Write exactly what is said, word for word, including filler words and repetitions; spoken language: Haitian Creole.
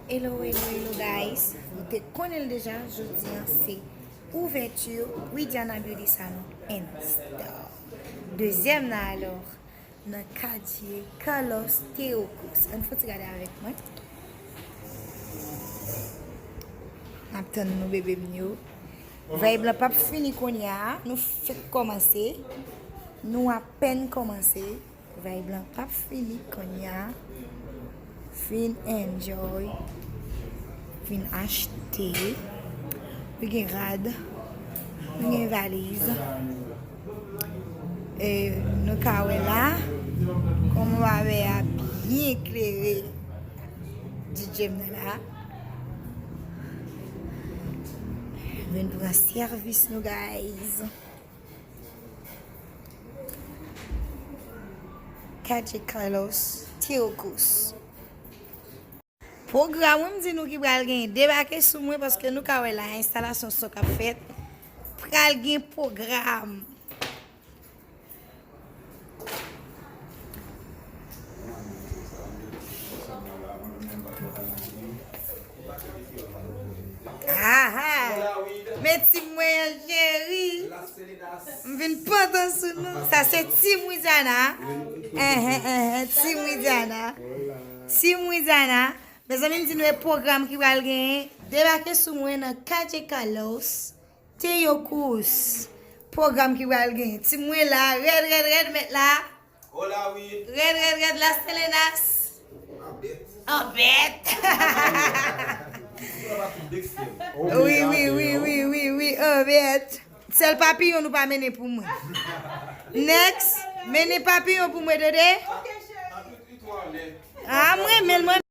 Hello, hello, hello, guys. Ou te konnen l deja, jodi an se ouvèti Widiana Beauty Salon and Store. Dezyèm nan alò, nan katye Carlos Theocos. Ann fè ti gade avèk mwen. N ap tann nou, bebe m yo. Vibe lan p ap fini kounye a. Nou fèk kòmanse. Nou apèn kòmanse. Vibe lan p ap fini kounye a. Fin enjoy. Fin achte. Nou gen rad. Nou gen valiz. E nou ka wè la. Kòman w a wè a byen klere. D J m nan la. Vin pran sèvis nou, guys. Katye Carlos Theocos. Pwogram, wi, m di nou ki pral gen. Debake sou mwen paske nou ka wè la, enstalasyon son k ap fèt. Pral gen pwogram. Aha! Men ti mwen an cheri. M vin pantan sou nou. Sa se Team Widiana. Enhen, enhen, Team Widiana. Team Widiana. Mezanmi, m di nou e pwogram ki pral genyen. Debake sou mwen nan katye Carlos Theocos. Pwogram ki pral genyen. Team mwen la, rèd, rèd, rèd, mèt la. Hola, wi. Rèd, rèd, rèd, Las Telenas. An bèt. An bèt. Wi, wi, wi, wi, wi, wi, an bèt. Sèl papiyon nou pa mennen pou mwen. Next, mennen papiyon pou mwen, Dede. Ah, mwen, men mwen.